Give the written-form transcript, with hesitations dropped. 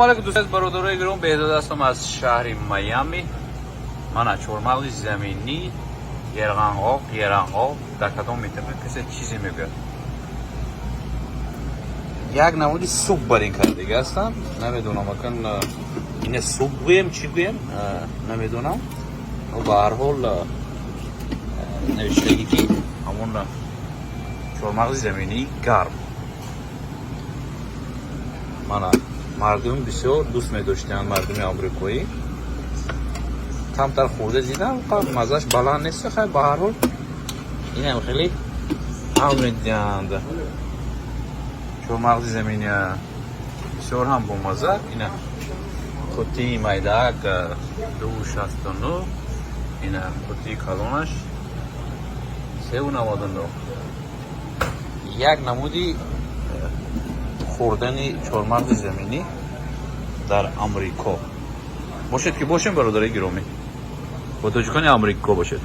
Алейкум, дӯст, бародарои гиром. Беҳзод ҳастам аз шаҳри Майами. Мана чормағзи заминӣ, ерғанғоқ, ерангоқ, дар кадом минтақа касе чизе мегӯяд. Як намуди суп бар ин кардига ҳастанд. Намедонам, акан ине суп гӯем, чӣ гӯем, намедонам. Ба ҳар ҳол, навиштагӣ, ки ҳамон чормағзи заминии гарм. Мана, мардум бисёр дӯст медоштанд, мардуми амрикоӣ. Камтар хӯрда дидам, маззаш баланд нест. Хай, ба ҳар ҳол, инам хеле ҳал медиҳанд. Чормағзи замини бисёр ҳам бомазза. Ина қуттии майдаак 2,69, ина қуттии калонаш 3,99. Як намуди хӯрдани чормағзи заминӣ дар Амрико. Бошед, ки бошем, бародари гиромӣ, бо тоҷикони Амрико бошед.